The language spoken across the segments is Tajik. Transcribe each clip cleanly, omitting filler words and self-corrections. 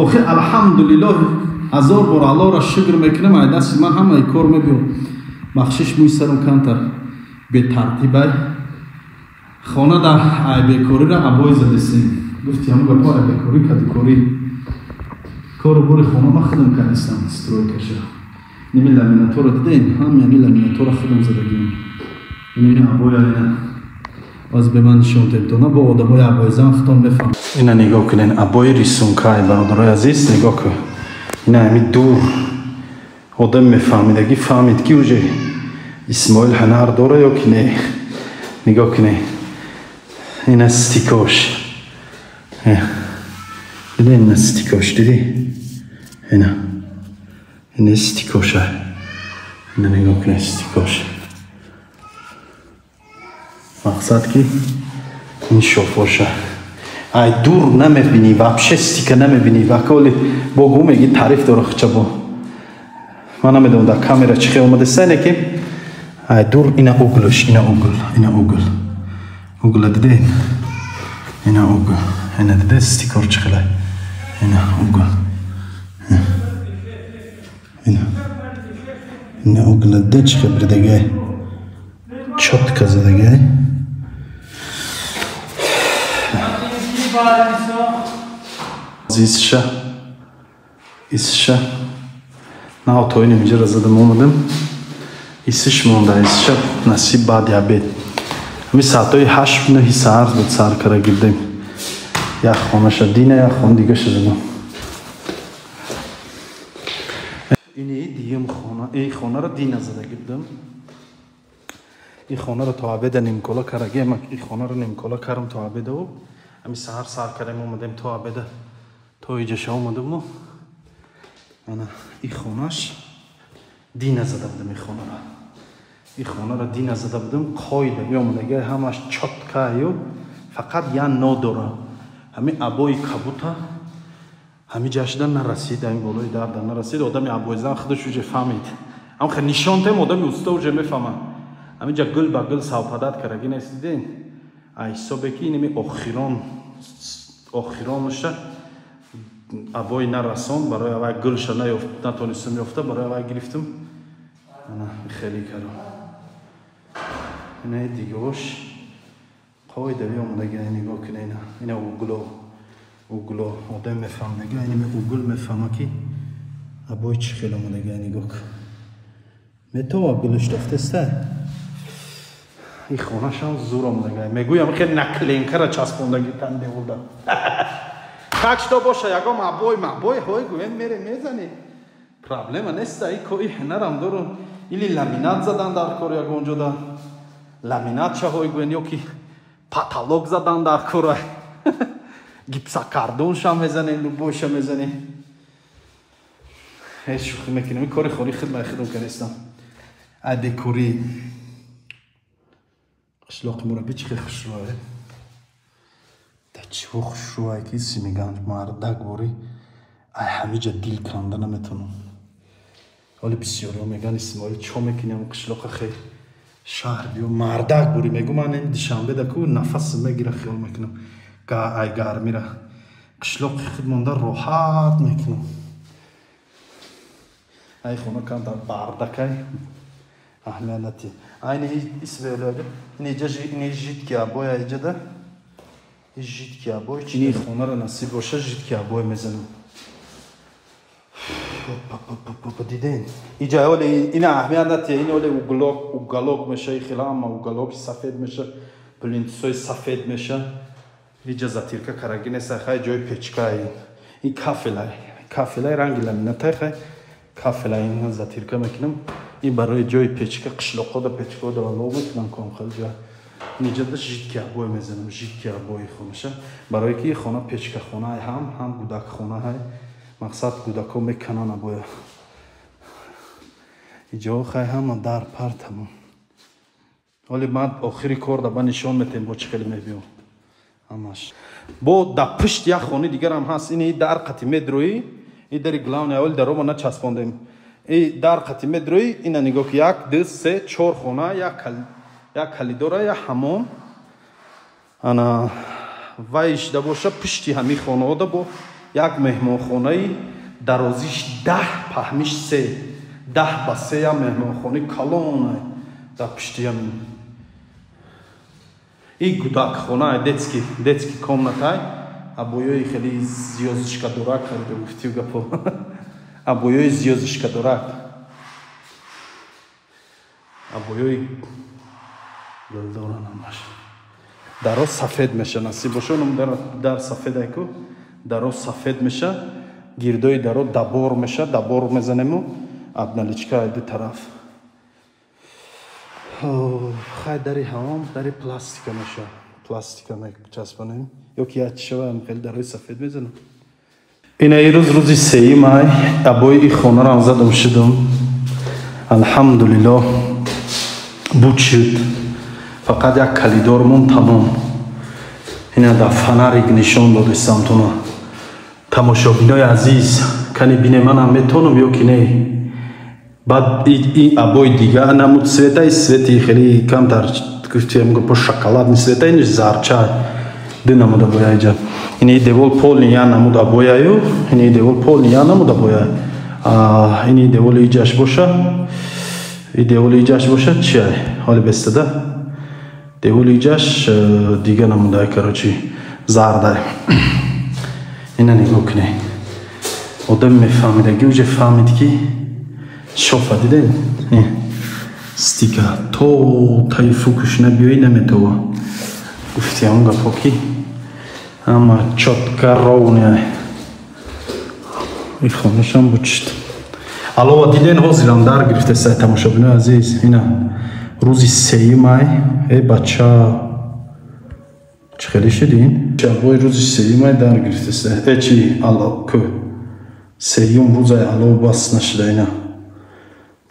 Охи, алҳамдулиллоҳ, ҳазор бор Аллоҳро шукр мекунам, ай дасти ман ҳамаи кор мебиём. Бахшиш, мӯи сарам камтар бетартибай. Хона дар ай бекориро обой задесем. Гуфти ҳамун гапо, ай бекорӣ кадукорӣ. Кору бори хона ма худам кардистам, стройкаша. Ними ламинаторо дидем, ҳам яни ламинаторо худам задагим. Иними обоя ина. Боз ба ман нишон дедона бо одамои обойзан худтон мефаҳмед. Ина нигоҳ кунед, обои рисункай, бародарои азиз, нигоҳ кун. Ина ҳами дур одам мефаҳмидагӣ фаҳмид, ки уже Исмоил ҳунар дора ё ки не. Нигоҳ кунед. Ина стикош. Диди, ина стикош, диди? Ина. Ина стикоша. Ина нигоҳ кунед, стикош. Мақсад ки ин шофоша. Ай дур намебинӣ, вообще стика намебинӣ. Ваколи бо гу меги таъриф дора хчабо. Ман намедонам, дар камера чӣ хел омадаста, не ки ай дур ина углш, ина угл, ина угл. Угла дидед? Ина угл. Ина диде, стикор чӣ хелай. Ина угл. Ина. Ина угла диде, чӣ хел бирдагай. Чётко задагай. Исша. Исша. На тоини инҷаро задам омадам. Исиш монда, исша насиб баъди обед. Ҳами саатҳои 8-9 саҳар буд, сар кара гирдем. Як хонаша дина, як хона дигаша задам. Ини дигам хона, ин хонаро дина зада гирдам. Ин хонаро то обеда нимкола карагем, ин хонаро нимкола карам то обедаву. Ҳами саҳар сар кардем, омадем то обеда, то иҷаша омадаму. Ана ин хонаш дина зада будам, ин хонаро. Ин хонаро дина зада будам, қоида биомадага, ҳамаш чёткаю, фақат як но дора. Ҳами обои кабута ҳами ҷашда нарасид, ҳами болои дарда нарасид. Одами обойзан худаш уже фаҳмид. Ҳам хел нишон тем, одами уста уже мефаҳма. Ҳами ҷа гул ба гул савпадат кардаги нест, дидем. Ай ҳисобе ки инами охирон, охиронша обои нарасон, барои авай гулша наёфт, натонистам ёфта, барои авай гирифтам. Ана хеле кардам. Ина дигош қоида биомадаги, нигоҳ кунед, ина. Ина угло, угло одам мефаҳмадаги, инами угул мефаҳма ки обои чӣ хел омадаги, нигоҳ кун. Метова гулш дофтеста. Ин хонашам зур омадаги. Мегӯям, хел наклейкара часпондаги тан деволда. Так что боша, ягом обой, мабой, ҳой гӯем, мере мезанӣ. Проблема нест, ай кои ҳунарам дорум. Или ламинат задан дар кор ягон ҷода. Ламинат чаҳой гӯен, ё ки потолок задан дар кор. Гипсокартонша мезанем, любойша мезанем. Ҳеҷ шӯхӣ мекунем. Ин кори хори хидмат хидм кардистам. Ай декорӣ. Қишлоқи мураббӣ чӣ хел хушрӯе? Да чиҳо хушрӯе ки симиганҷ мардак борӣ, ай ҳамиҷа дил канда наметавонам. Ҳоли бисёриҳо мегӯянд, Исмоил, чо мекунӣ ҳамн қишлоқа, хел шаҳр биё, мардак борӣ. Мегӯ, ман ин Душанбе да ку нафасам мегира, хиёл мекунам ай гармира. Қишлоқи худ монда роҳат мекунам. Ай хона камтар бардакай, аҳамият натӣ. Айни исвелага, ин жидкий обоя иҷада. Жидкий обой, чини хонаро насиб боша, жидкий обой мезанам. Диден. Иҷа оле ина аҳамият натӣ, ин оле углок, уголок меша, и хела ҳама уголоки сафед меша, плинтусои сафед меша. Иҷа затирка караги нест, хай ҷои печкаи. Ин кафелай, кафелай ранги ламинатай, хай кафелай ин затирка мекунам. Ин барои ҷои печка, қишлоқода печкаода вало мекунам ком хел ҷо. Ниҷада жидкий обой мезанам, жидкий обои хонаша. Барои ки хона печкахона ҳам, ҳам гудакхона ҳай. Мақсад гудако меканан обоя. Иҷо хай ҳама дар пар тамом. Ҳоли ман охири кор да ба нишон метем, бо чӣ хеле мебиём. Ҳамаш. Бо да пушт як хони дигарам ҳаст. Ини дар қати медроӣ, и дари главный ҳоли дарома начаспондем. И дар қати медроӣ, ина нигоҳ ки 1, 2, 3, 4 хона, як калидора, як ҳамом. Ана вайш да боша, пушти ҳами хонаҳо да бо Як меҳмонхонаи дарозиш 10, паҳмиш 3. 10 ба 3 меҳмонхонаи калон дар пишти ҳамин. И гудакхона, детский комнатай. Обоёи хеле звёздочка дорак харида гуфтив гапо. Обоёи звёздочка дорак. Обоёи дилдоран ҳамаш. Дароз сафед меша, насиб боша, онум дар сафед айку. Дароз сафед меша, гирдои даро дабор меша, дабор мезанему обналичка ай ду тараф. Хай дари ҳамом, дари пластика меша. Пластика мечаспонем. Ё ки як чишава хеле дарои сафед мезанам. Ина ирӯз рӯзи 3 май, обои и хонаро задам шудам. Алҳамдулиллоҳ буд шуд. Фақат як калидормон тамом. Ина дар фонарик нишон додистам туна. Тамошобинои азиз, кани бине манам метонам ё ки не? Баъд и обои дига намуд цветаи свети хеле камтар гуфтем гапо шоколадный цвета, ин зарча ду намуд обоя иҷа. Ини девол полный я намуд обояю, ини девол полный я намуд обоя. Ини деволи иҷаш боша, и деволи иҷаш боша чиай? Ҳоли бестада. Деволи иҷаш дига намудай, короче, зардай. Ина нигоҳ кунед. Одам мефаҳмидаги уже фаҳмид ки шофа дидем? Стика то таи фукуш набиёи наметова. Гуфти ҳамон гапо ки ҳама чётко ровный. И хонашам бучид. Алова диден ҳозирам дар гирифтеста тамошобинои азиз. Ина рӯзи 3 май. Э бача чӣ хеле шудин? Шабои рӯзи 3 май дар гирифтеста. Э чи ало ку. Сеюм рӯзай алов бас нашуда ина.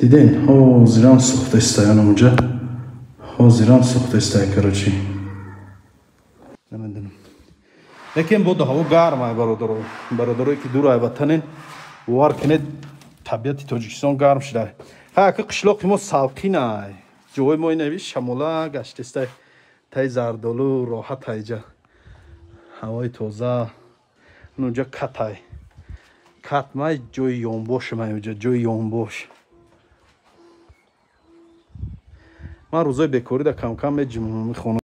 Диден ҳозирам сӯхтеста янамуҷа. Ҳозирам сӯхтеста, короче. Намедонам. Лекин бодо ҳаво гарм ай бародаро. Бародарое ки дур ай ватанен, бовар кунед табиати Тоҷикистон гарм шуда. Ха ака қишлоқи мо салқин ай. Ҷои мо инави шамола гаштеста. Тай зардолу роҳат айҷа. Ҳавои тоза. Нуҷа катай. Кат май ҷои ёнбош май уҷа, ҷои ёнбош. Ман рӯзои бекорида кам-кам меҷимам хона.